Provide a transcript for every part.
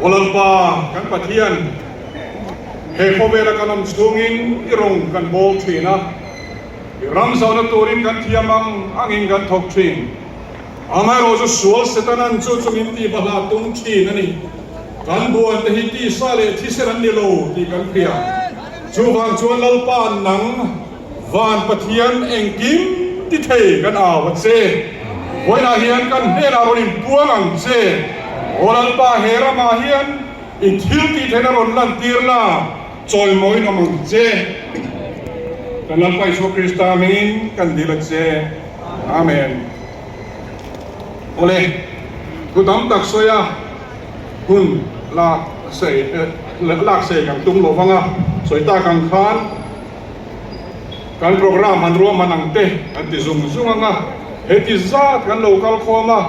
Aw Lalpa, kan Pathian, he khawvela kan awm chhungin i rawng kan bawl thin a, i ram zahna turin kan thiam ang angin kan thawk thin. Amaherawhchu sual Setanan chu chu min tih bahlah tum thin a ni. Kan buan te hi tisa leh thisen an ni lo tih kan hria. Chuvang chuan Lalpa nang Van Pathian engkim ti thei kan au a che. Vawiinah hian kan hnenah rawn inpuang ang che. Aw Lalpa he ramah hian i thil tih theihna rawn lantir la, chawimawiin awm ang che. Kan Lalpa Isua Krista hmingin kan dil a che. Amen. Awle, thu tam tak sawi a, hun lak sei lak sei kan tum lo vang a, sawi tak ang khan kan program han ruahman ang te kan ti zung zung ang a, heti zat kan lo kal khawm a,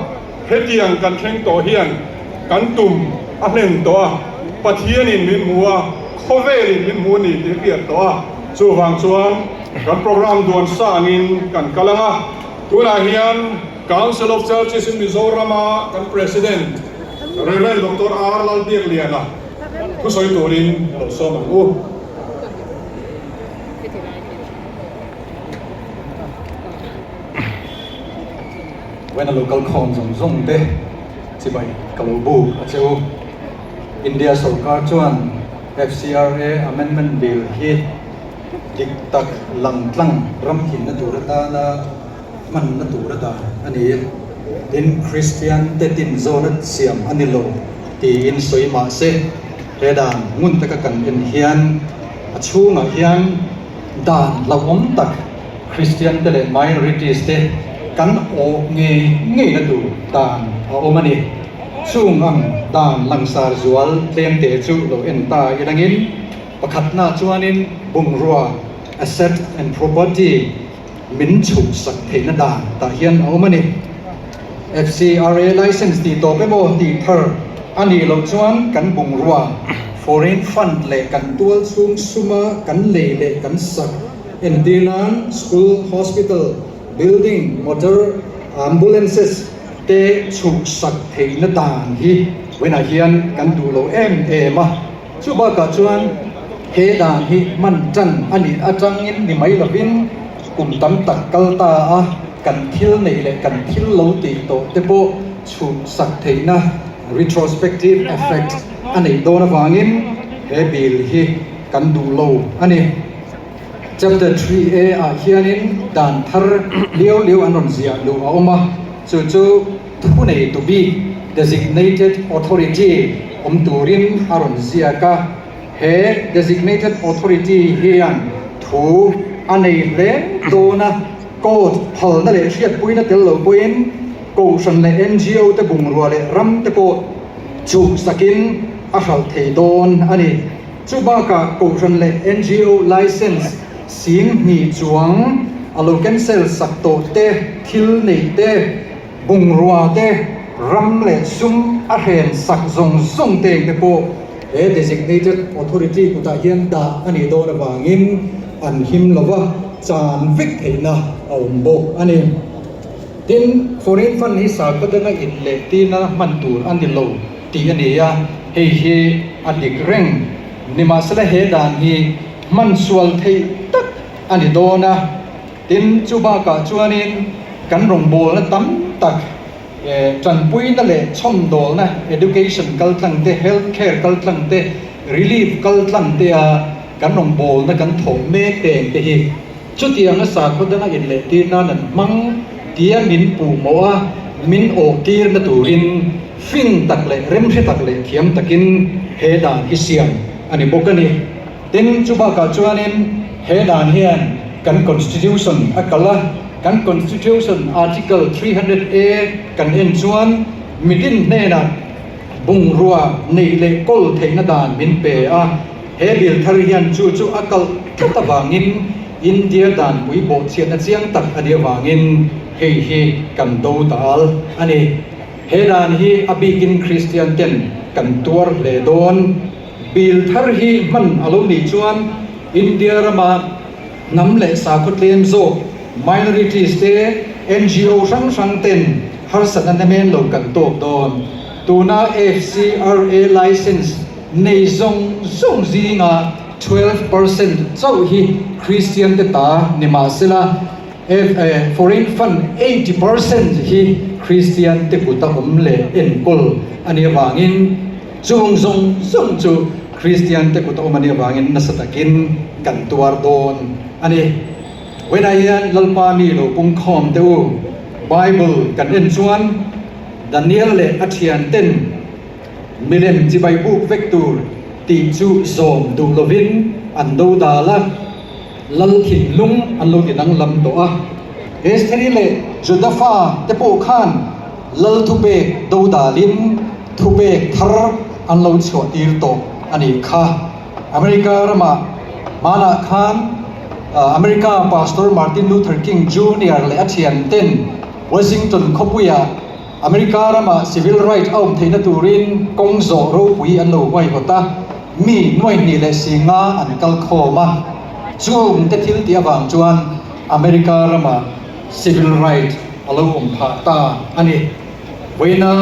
hetiang kan thleng tawh hian kan tum a hlen tawh a, Pathianin min hmu a, khawvelin min hmu a ni tih a hriat tawh a, chuvang chuan Kan program duan sa angin kan kal ang a, tunah hian Council of Churches in Mizoram-a kan President Rev. Doctor R. Lalbiakliana thusawi turin lo sawm ang u. Vawiin a lo kal khawm zawng zawng te chibai ka lo buk a che u. India sorkar chuan FCRA Amendment Bill hi Dik tak lang tlang ram himna tur atana hmanna tur a dan a ni. Tin, Kristian te tin zawna siam a ni lo tiin sawi mah se, he dan ngun taka kan en hian a chhungah hian dan hlauhawm tak Kristian te leh minorities te kan awh ngei ngeina tur dan a awm a ni. Chung ang dan langsar zual tlemte chu lo en ta ilangin, Pakhatna chuanin bungrua, asset and property, min chhuhsak theihna dan tah hian a awm a ni. FCRA license tih tawp emaw tih thar a nih loh chuan kan bungrua, foreign fund leh kan tual chhung suma kan lei leh kan sak entir nan school, hospital, building, motor, ambulances te chhuhsak theihna dan hi vawiinah hian kan duh lo em em a. Chu bakah chuan he dan hi hman tan a nih atangin ni mai lovin kum tam tak kal ta a, kan thil neih leh kan thil lo tih tawh te pawh chhuhsak theihna, retrospective effect, a neih dawn avangin he bill hi kan duh lo a ni. Chapter 3A ah hianin dan thar liau liau an rawn ziah luh a awm a, chu chu thunei tu bik, designated authority, awm turin a rawn ziak a. He designated authority hian thu a nei hle dawn a, court phalna leh hriatpuina tel lo pawhin kohhran leh NGO te bungrua leh ram te pawh chhuhsakin a hralh thei dawn a ni. Chu bakah Kohhran leh NGO license 20,000 chuang a lo cancel sak tawh te, thil neih te, bungrua te, ram leh sum a hren sak zawng zawng te te pawh he designated authority kutah hian dah a nih dawn avangin an him lova chan vek theihna a awm bawk a ni. Tin, foreign fund hi sakhaw danga inlehtirna hman tur a ni lo. tih a ni a, hei hi a dik reng. Nimahsela he dan hi hman sual theih tak a ni dawn a, tin chu bakah chuanin kan rawngbawlna tam tak tanpuina leh chhawmdawlna, education kaltlang te, health care kaltlang te, relief kaltlang te a kan rawngbawlna kan thawh mek teng te hi Chutianga sakhaw danga inlehtir nan an hmang tia min puh mawh a, min awhtirna turin fing tak leh remhre tak leh thiam takin he dan hi siam a ni bawk a ni. Tin, chu bakah chuanin he dan hian kan Constitution a kal a, kan Constitution Article 300 A kan en chuan mitin hnenah bungrua neih leh kawl theihna dan min pe a, He bill thar hian chu chu a kalh tlat avangin India danpui bawhchhiatna chiang tak a nih avangin hei hi kan do tal a ni. He dan hi a bikin Kristian ten kan tuar hle dawn. Bill thar hi hman a lo nih chuan India rama hnam leh sakhaw tlem zawk, minorities, te, NGO hrang hrang ten harsatna namen lo kan tawk dawn. Tuna FCRA license nei zawng zawng zinga 12% chauh hi Kristian te ta ni mah sela, Foreign fund 80% hi Kristian te kuta awm leh enkawl a nih avangin chung zawng zawng chu Kristian te kuta awm a nih avangin nasa takin kan tuar dawn a ni. Vawiinah hian Lalpa mi lo pungkhawm teh u. Bible kan en chuan Daniel leh a thianten milem chibai buk vek tur tih chu zawm duh lovin an do dal a. Lal thinlung an lo ti danglam tawh a. Estheri leh Juda fa te pawh khan Lal thupek do dalin thupek thar an lo chhuah tir tawh a nih kha. America ramah hmanah khan America Pastor Martin Luther King Junior leh a thian ten Washington khawpuiah America ramah civil right a awm theihna turin kawng zawh ropui an lo huaihawt a. Mi nuaihnih leh singa an kal khawm a, chung te thil tih avang chuan America ramah civil right a lo awm phah ta a ni. Vawiina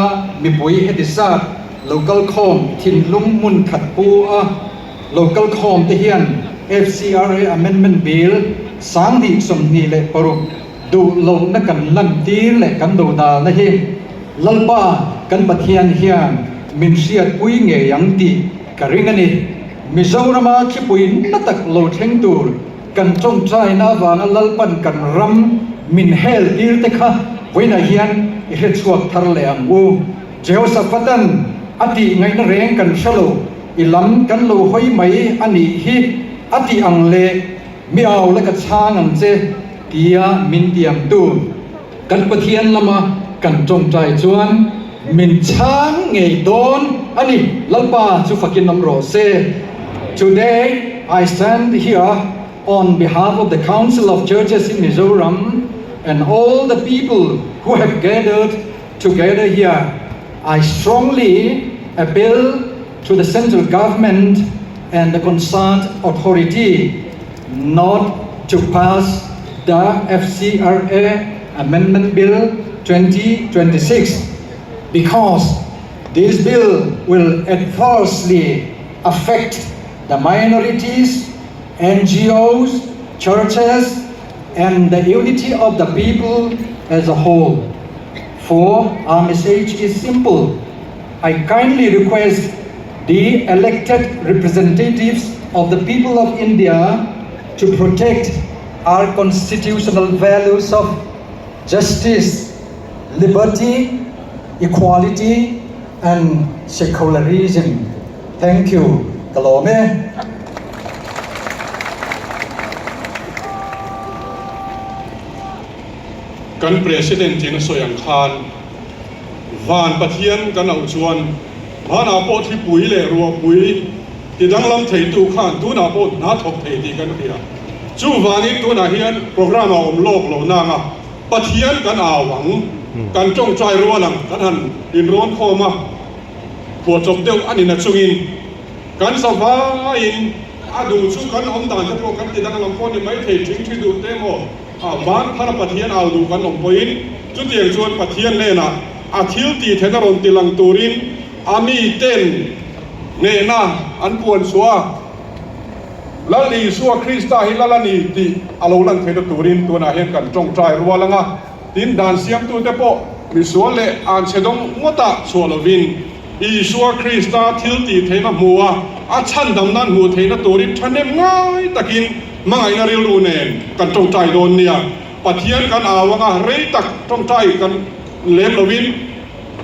mipui heti zat lo kal khawm thinlung hmun khat pu a lo kal khawm te hian FCRA Amendment Bill 2026 duh lohna kan lantir leh kan dodalna hi Lalpa kan Pathian hian min hriatpui ngei ang tih ka ring a ni. Mizorama thlipui na tak lo thleng tur kan tawngtaina avanga Lalpan kan ram min hel tir te kha vawiinah hian i hrechhuak thar leh ang u. Jehoshaphat-a'n a tih ngaihna reng kan hre lo, i lam kan lo hawi mai a nih hi a tih ang leh mi au la ka chhang ang che tia min tiamtu Kan Pathian lama kan tawngtai chuan min chhang ngei dawn a ni. Lalpa chu fakin awm rawh se. Today I stand here on behalf of the Council of Churches in Mizoram and all the people who have gathered together here. I strongly appeal to the central government and the concerned authority not to pass the FCRA Amendment Bill 2026 because this bill will adversely affect the minorities, NGOs, churches, and the unity of the people as a whole. For our message is simple. I kindly request the elected representatives of the people of India to protect our constitutional values of justice, liberty, equality, and secularism. Thank you. Ka lawm e. Kan President in a sawi ang khan Van Pathian kan auh chuan vanah pawh thlipui leh ruahpui ti danglam theitu khan tunah pawh hna thawk thei tih kan hria. Chuvangin tunah hian program a awm lawk lo nanga Pathian kan au ang, kan tawngtai rual ang, kan han inrawn khawm a, phuahchawp deuh a ni na chungin kan zavaiin a duh chu kan awm dan te pawh kan ti danglam pawh ni maithei thingthi duh te emaw A van phara Pathian au duh kan awm pawhin chutiang chuan Pathian hnenah a thil tih theihna rawn ti lang turin a miten hnehna an puan chhuah a, Lal Isua Krista hi Lal a ni tih a lo lan theihna turin tunah hian kan tawngtai rual ang a, tin dan siamtute pawh misual leh anchhe dawng ngawtah chhuah lovin Isua Krista thil tih theihna hmu a, a chhandam nan hmuh theihna turin thahnem ngai takin hmangaihna rilru nen kan tawngtai dawn nia. Pathian kan au anga rei tak tawngtai kan lem lovin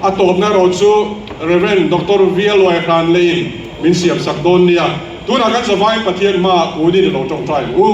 a tawpna erawh chu Rev. Doctor Vialawia hran leiin min siamsak dawn nia. Tunah kan zavaiin Pathian hmaah kunin i lo tawngtai ang u.